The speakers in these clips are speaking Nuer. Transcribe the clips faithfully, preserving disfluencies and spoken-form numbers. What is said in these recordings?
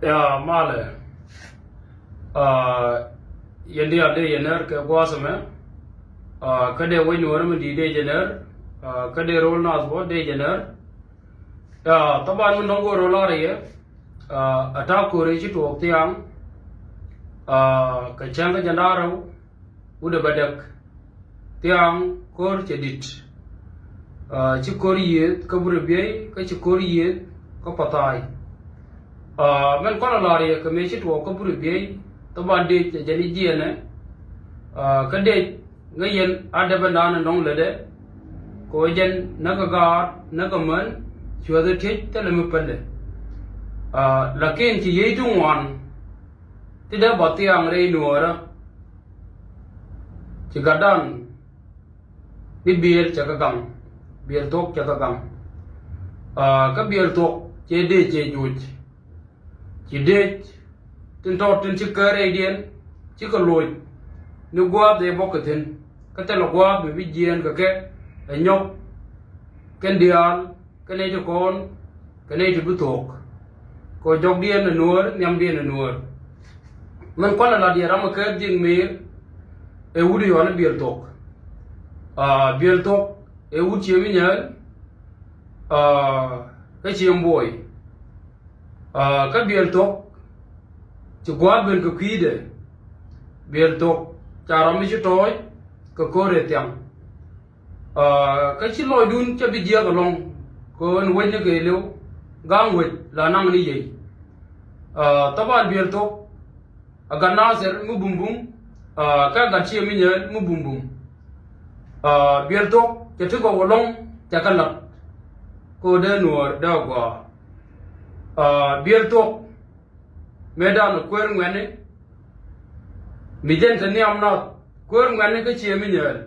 Ya malɛ. Yɛn diaal dee yɛ ner kɛ gua̱a̱th ɛmɛ. Kä dee wec nuɔ̱ɔ̱rä mi di̱i̱t dee jɛ ner. Kä dee ro̱l naath bä dee jɛ ner. Ya thaban mi nɔŋ go̱o̱r ro̱l a rɛyɛ. Ɛ ta̱a̱ ko̱r ci tuɔɔk thiaŋ. Kɛ cäŋ kä jɛn da̱a̱ rɛw. Wut ɛ bɛ däk. Thiaŋ ko̱r cɛ di̱t. Ci ko̱r yiëëth kä burɛ biey kä ci ko̱r yiëëth kä pa̱tha̱a̱y. Mɛn kɔn a la̱r yɛ kɛ mëë ci tuɔɔk kä burɛ biey. Thaban dec ɛ jɛn i̱ jiɛɛnɛ. Kä dec ŋäc yɛn a däpɛndan ɛ nɔŋ lätdɛ. Kɛ ɣöö jɛn näkɛ gaat näkɛ män cuäth ɛ tiec thilɛ mi päl ɛ. Lakin ci yiey ti ŋuan ti dee bä thiaŋ rɛy nuɔɔrä. Ci gatdan ni biëël cɛ kɛ gaŋ. Biëël thuɔ̱k cɛ kɛ gaŋ. Kä biëël thuɔ̱k cɛ dee cɛ joc. Ci dec tin tɔt tin ci kär rɛydiɛn ci kɛ loc ni gua̱a̱th ëë bɔk kɛ thi̱n. Kä thilɛ gua̱a̱th mi bi jiɛɛn kɛ kɛ ɛ nyɔk kɛn diaal. Kɛ nɛy ti kɔn kɛ nɛy ti bi thook. Kɛ jɔkdiɛn ɛ nuäär nhiamdiɛn ɛ nuäär. Min kualɛ lat yɛ ram ɛ kɛ dhiek mëër. Ɛ wut yɔal i̱ biël thok. Biël thok ɛ wut ciem inyääl. Kä ciem buɔy. Kä biël thok ci gua̱a̱th ben kɛ kui̱dɛ. Biël thok ca ram mi ci tɔɔc kɛ ko̱r ɛ thiaŋ. Kä ci lɔcdun cɛ bi jiɛk ɛlɔ̱ŋ. Kɛ ɣän wec ni kɛ liw ga̱a̱ŋ wec la naŋ ni yey. Thaban biël thok a gat Nathir mi bumbum. Kä a gat ciɛ mi nyääl mi bumbum. Biël thok cɛ ti gɔw ɛlɔ̱ŋ cɛ kɛ la̱t. Kɛ ɣöö dee nuɔɔr dee a gɔaa. Biël thok mëëdan kueer ŋuɛ̈tni. Mi jɛn te nhiam nath kueer ŋuɛ̈tni kä ciɛ mi nyääl.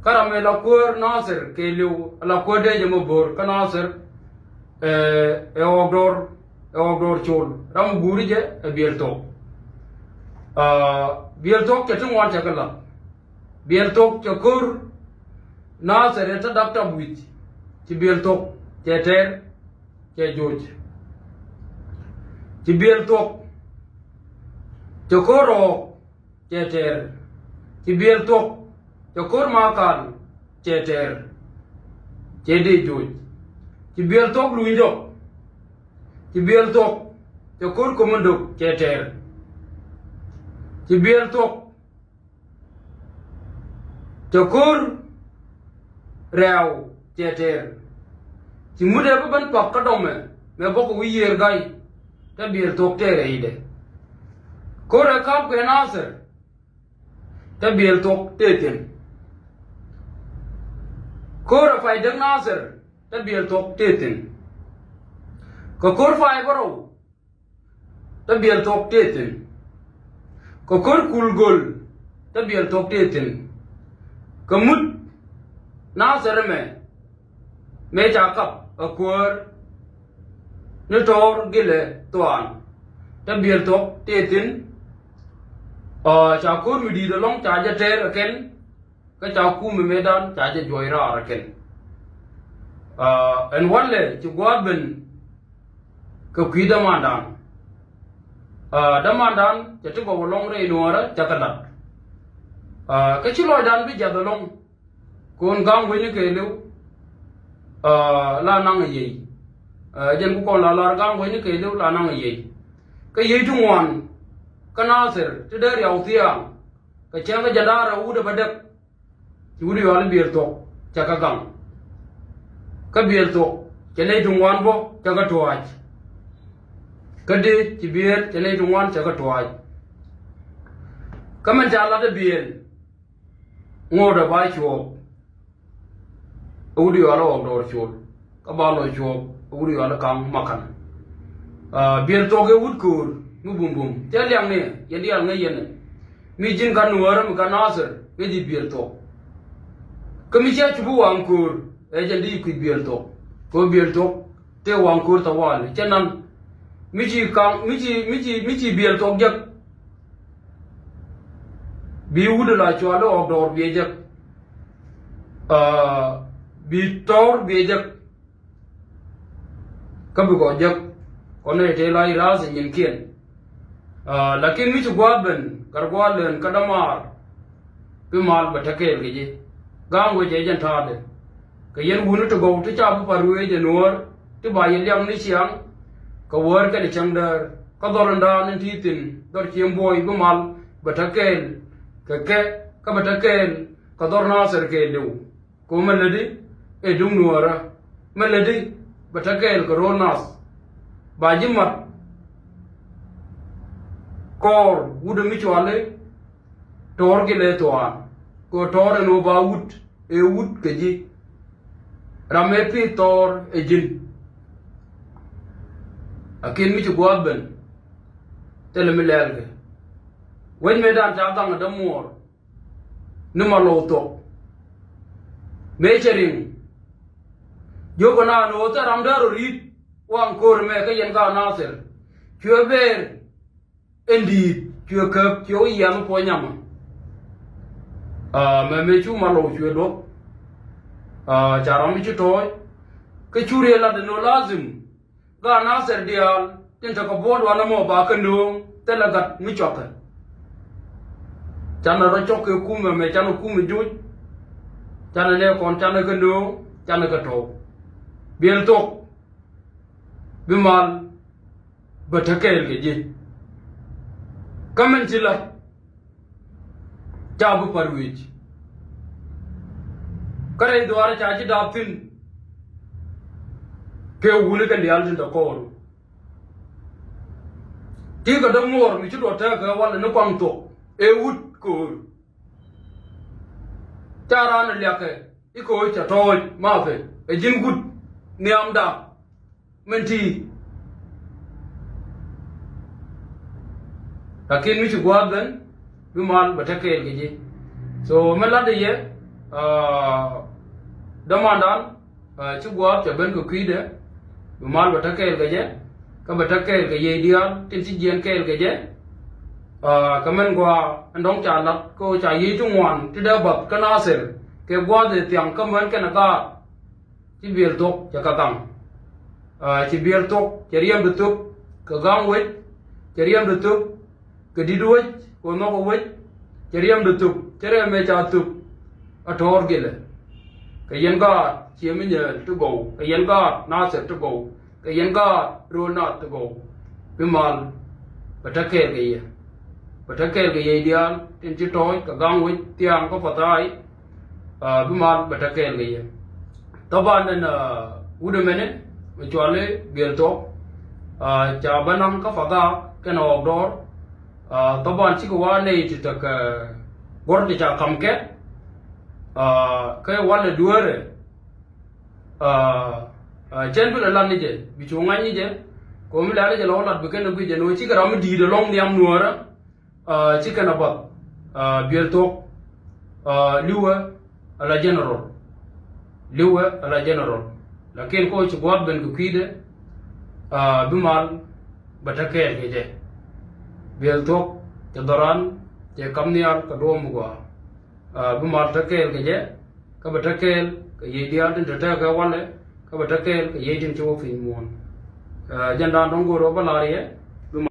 Kä ram ëë la kueer Nathir kɛ liw la kueer dee jɛ mɛ bo̱o̱r kä Nathir. Ɛ ɣɔk do̱r ɛ ɣɔk do̱r col ram guuri jɛ ɛ biël thok. Biël thok cɛ ti ŋuan cɛ kɛ la̱t. Biël thok cɛ ko̱r Nathir ɛ te dak tap wi̱c. Ci biël thok cɛ tɛr cɛ joc. Ci biël thok cɛ ko̱r rɔɔk cɛ tɛr. Ci biël thok cɛ ko̱r makal cɛ tɛr. Cɛ dee joc. Ci biël thok luny jɔk. Ci biël thok cɛ ko̱r komandok cɛ tɛr. Ci biël thok cɛ ko̱r rɛɛw cɛ tɛr. Ci mut ɛ bi ben pak kä dɔmɛ mɛ bɔk kɛ wi̱i̱ yiëër ga̱y. Te biël thok tɛr ɛ idɛ. Ko̱r ɛ ka̱p kɛ Nathir. Te biël thok tëë thi̱n. Ko̱r ɛ pay däk Nathir. Te biël thok tëë thi̱n. Kɛ ko̱r pay bärɔw. Te biël thok tëë thi̱n. Kɛ ko̱r kul göl. Te biël thok tëë thi̱n. Kɛ mut Nathir ɛmɛ mëë ca kap ɛ kuäär ni tɔɔr gilɛ thuaan. Te biël thok tëë thi̱n. Ca ko̱r mi di̱i̱t ɛlɔ̱ŋ ca jɛ tɛr ɛ kɛn. Kä ca kumɛ mëëdan ca jɛ juɔc raar ɛ kɛn. Ɛn walɛ ci gua̱a̱th ben kɛ kui̱ dämandan. Dämandan cɛ ti gɔw ɛlɔ̱ŋ rɛy nuɔɔrä cɛ kɛ la̱t. Kä ci lɔcdan bi jiath ɛlɔ̱ŋ. Kɔn ga̱a̱ŋ wecni kɛɛliw la naŋ ɛ yiey. Jɛn ku kɔn la lar ga̱a̱ŋ wecni kɛɛliw la naŋ ɛ yiey. Kä yiey ti ŋuan kä Nathir ti dee riaw thia̱a̱ŋ. Kɛ cäŋ kä jɛn da̱a̱r ɛ wut ɛ bä däk. Ci wut yɔal i̱ biël thok cɛ kɛ gaŋ. Kä biël thok cɛ nɛy ti ŋuan bä cɛ kɛ tuaac. Kä dee ci biël cɛ nɛy ti ŋuan cɛ kɛ tuaac. Kä mɛn ca lat ɛ biël ŋo̱o̱dɛ ba cuɔɔk. Ɛ wut yɔal ɛ ɣɔk dɔɔr col. Kä ba lɔ cuɔɔk ɛ wut yɔal ɛ ka̱ŋ makan. Biël thok ɛ wut köör mi bumbum cɛ liaŋni yɛn diaal ŋäc yɛn ɛ. Mi ji̱n ka nuäärä mi ka Nathir ŋäc ji̱ biël thok. Kä mi cia cupi waŋ köör ɛ jɛn di kui̱ biël thok. Kɛ ɣöö biël thok tëë waŋ köör thawali cɛ nan. Mi ci kaŋ mi ci mi ci mi ci biël thok jek. Bi wut la cual i̱ ɣɔk dɔɔr biɛ jek. Bi tɔɔr biɛ jek. Kä bi kɔ jek kɔn nɛy tëë la i̱ rath ɛ nyinkiɛn. Aa, lakin mi ci gua̱a̱th ben kar gua̱a̱th lön kä dämaar, bi mal bɛ te kɛɛl kɛ ji̱. Ga̱a̱ŋ wec ɛ jɛn ta̱a̱dɛ kɛ yɛn wuni ti gɔw ti ca bi pa̱r wec ɛ nuɔ̱ɔ̱r ti ba yɛ liak ni ciaŋ. Kɛ wäär kɛnɛ cäŋ däär kä dhɔr in da̱a̱n in ti thi̱n dhɔr cieŋ buɔy bi mal bɛ te kɛɛl kɛ kɛ kä bɛ te kɛɛl kɛ dhɔr Nathir kɛɛliw. Kɛ ɣöö mɛ lätdi ɛ duŋ nuɔɔrä, mɛ lätdi bɛ te kɛɛl kɛ ro̱o̱l nath. Ba ji̱ mat kɔɔr wut ɛ mi cuali tɔɔr ki lɛ thuaan. Kɛ ɣöö tɔɔr ɛn ɣöö ba wut ɛ wut kɛ ji̱. Ram ëë pi̱i̱th tɔɔr ɛ ji̱n. A kiɛn mi ci gua̱a̱th ben thilɛ mi lɛɛlkɛ. Wec mëëdan ca gaŋ ɛ dämuɔɔr ni Malɔw thuɔ̱k. Mëë cɛ riŋ jiök kɛ naan ɣöö thil ram dee rɔ ri̱t waŋ ko̱r ɛmɛ kä yɛn gaat Nathir. Cuɛ bëër ɛn di̱i̱t cuɛ käp cuɛ wä yiath mi puɔ̱ny nyamä. Aa, mɛ mëë cu Malɔw cuɛ duɔ̱p. Aa, ca ram mi ci tɔ̱ɔ̱c kä cu riee lat ɛn ɣöö lazim gaat Nathir diaal tin tekɛ buɔ̱ɔ̱t wanɛ mɔ ba kɛ nööŋ thilɛ gat mi cuakɛ. Canɛ rɔ cɔk kɛ kumɛ mɛ canɛ kumɛ joc. Canɛ nɛ kɔn canɛ kɛ nööŋ canɛ kɛ tɔ̱w. Biɛl thok bi mal bɛ te kɛɛl kɛ ji̱. Kä min ci la ca bi pa̱r wec. Kä rɛy dhuaarä ca ji̱ daap thi̱n kɛ wuni kɛ lial tin te kɔɔr. Ti kɛ dämuɔɔr mi ci duɔt tɛɛkɛ walɛ ni kuaŋ thuɔk ëë wut ko̱o̱r. Ca raan ɛ liakɛ i̱ ko̱o̱c ca tɔɔc mathɛ ɛ ji̱n wut nhiamda. Min ti lakin mi ci gua̱a̱th ben bi mal bɛ te kɛɛl kɛ ji̱. So mi lat yɛ, aa, dämandan, aa, ci gua̱a̱th cɛ ben kɛ kui̱dɛ bi mal bɛ te kɛɛl kɛ jɛ. Kä bɛ te kɛɛl kɛ yiey diaal tin ci jiɛn kɛɛl kɛ jɛ. Aa, kɛ mɛn gua̱a̱ ɛn dɔ̱ŋ ca lat kä ca yiey ti ŋuan ti dee bath kä Nathir kɛ gua̱a̱th ëë thiaŋ kä män kɛnɛ gaat. Ci biɛl thok cɛ kɛ gaŋ. Aa, ci biɛl thok cɛ riɛmdɛ thöp kɛ ga̱ŋ wec, cɛ riɛmdɛ thöp kɛ di̱t wec kɛ nhɔk wec, cɛ riɛmdɛ thöp cɛ rɛmɛ ca thöp. A tɔ̱ɔ̱r gilɛ kɛ yɛn gaat Ciɛ Mi Nyääl ti gɔw, kɛ yɛn gaat Nathir ti gɔw, kɛ yɛn gaat ro̱o̱l naath ti gɔw. Bi mal bɛ te kɛɛl kɛ yɛ, bɛ te kɛɛl kɛ yɛ diaal tin ci tɔ̱ɔ̱c kɛ ga̱ŋ wec thiaŋ kä pa̱tha̱a̱y. Aa, bi mal bɛ te kɛɛl kɛ yɛ. Thaban ɛn, aa, wut ɛmɛnɛ mi cuali biɛl thok, aa, ca bä naŋ kä pa̱tha̱a̱k kɛnɛ ɣɔk dɔɔr. Aa, thaban cikɛ wa nɛy ti tekɛ guɔ̱r ti ca ka̱m kɛ, aa, kɛ walɛ dueerɛ. Aa, aa, cɛn bi lɛ lat ni jɛ bi cu ŋa̱c ni jɛ. Kɛ ɣöö mi lɛ̈ɛ̈l jɛ lɔ lat bi kɛn ɛ guic jɛ ni ɣöö cikɛ ram mi di̱i̱t ɛlɔ̱ŋ nhiam nuäärä. Aa, ci kɛn a bath, aa, biɛl thok, aa, li̱wɛ ala general. Li̱wɛ ala general. Lakin kä ci gua̱a̱th ben kɛ kui̱dɛ, aa, bi mal bɛ te kɛɛl kɛ jɛ. Biɛl thok cɛ dhɔran cɛ kam nhial kɛ duɔ̱ɔ̱m mi gɔaa. Aa, bi mal te kɛɛl kɛ jɛ. Kä bɛ te kɛɛl kɛ yiey diaal tin te tɛɛkɛ walɛ. Kä bɛ te kɛɛl kɛ yiey tin ci wä piny muɔ̱ɔ̱n. Aa, jɛn daan dɔ̱ŋ go̱o̱r wä bä la̱r yɛ.